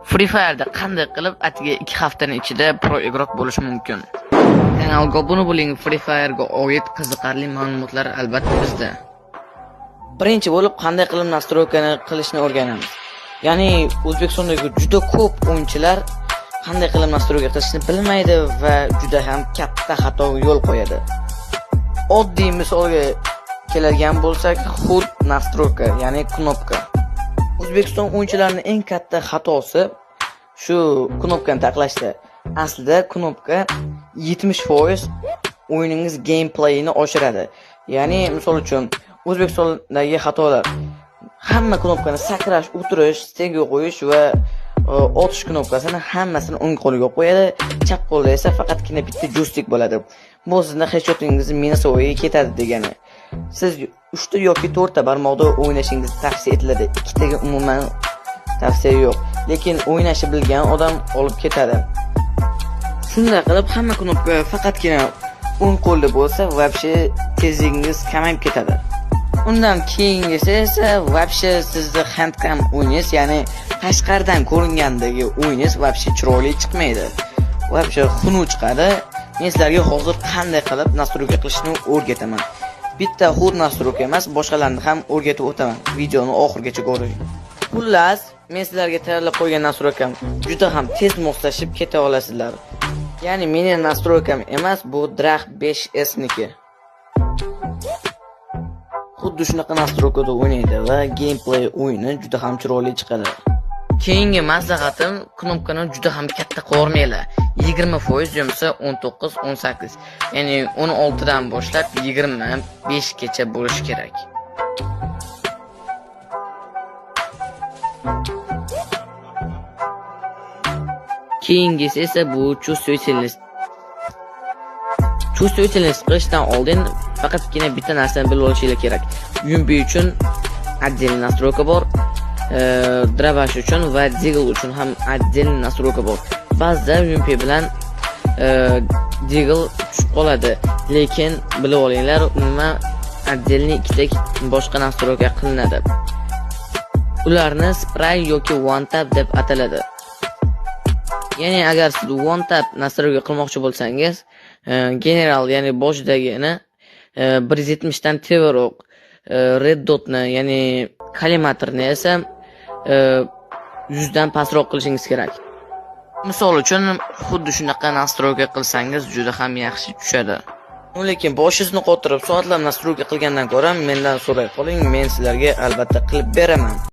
Free Fire'da qanday qilib atigi 2 haftaning ichida pro игрок bo'lish mumkin? Kanalga obuna bo'ling, Free Fire'ga oid qiziqarli ma'lumotlar albatta bizda. Birinchi bo'lib qanday qilib настройка ni qilishni o'rganamiz. Ya'ni O'zbekistondagi juda ko'p o'yinchilar qanday qilib настройка qilishni bilmaydi va juda ham katta xatoga yo'l qo'yadi. Oddiy misolga keladigan bo'lsak, HUD настройка, ya'ni knopka. O'zbekiston o'yinchilarining eng katta xatosi shu knopkani taqlashda. Aslida knopka 70% o'yiningiz gameplayini oshiradi. Ya'ni misol uchun O'zbekistondagi xatolar: hamma knopkani sakrash, o'tirish, stenga qo'yish va otish knopkasini hammasini o'ng qo'liga qo'yadi, chap qo'lda esa faqatgina bitta joystik bo'ladi. Bu sizni headshotingizni минусовой ga ketadi degani. Siz 3 ta yoki 4 ta barmoqda o'ynashingiz tavsiya etiladi. Ikkitaga umuman tavsiya yo'q. Lekin o'ynashni bilgan odam olib ketadi. Shunday qilib hamma knopka faqatgina o'ng qo'lda bo'lsa, вообще tezligingiz kamayib ketadi. Undan keyingisi esa вообще sizni handcam o'yingiz, ya'ni tashqaridan ko'ringandagi o'yingiz вообще chiroyli chiqmaydi. Вообще xunuk chiqadi. Men sizlarga hozir qanday qilib настройка qilishni o'rgataman. Bitta HUD настройка emas, boshqalarni ham o'rgatib o'taman. Videoni oxirigacha ko'ring. Xullas, men sizlarga tayyorlab qo'ygan настройка m juda ham tez moslashib keta olasizlar. Ya'ni meni настройка m emas, bu Drach 5S niki. Xuddi shunaqa настройка da o'ynaydi va gameplay o'yini juda ham chiroyli chiqadi. Keyingi maslahatim: knopkani juda ham katta qilvormanglar. 20% yo'msa 19, 18, ya'ni 16 dan boshlab 25 gacha bo'lishi kerak. Keyingisi esa bu чувствительность. Чувствительность qilishdan oldin faqatgina bitta narsani bilib olishingiz kerak. UMP uchun отдельный настройка bor, Drabash uchun va Deagle uchun ham отдельный настройка bor. Ba'zida UMP bilan Deagle tushib qoladi, lekin bilib olinglar, umuman отдельный ikkita boshqa настройка qilinadi. Ularni spray yoki one tap deb ataladi. Ya'ni agar siz one tap настройка qilmoqchi bo'lsangiz, general, ya'ni boshidagini 170 dan tevaroq, red dotni, ya'ni kollimatorni esa 100 dan pastroq qilishingiz kerak. Misol uchun xuddi shunaqa настройка qilsangiz juda ham yaxshi tushadi. Lekin boshingizni qotirib soatlab настройка qilgandan ko'ra mendan so'ray qoling, men sizlarga albatta qilib beraman.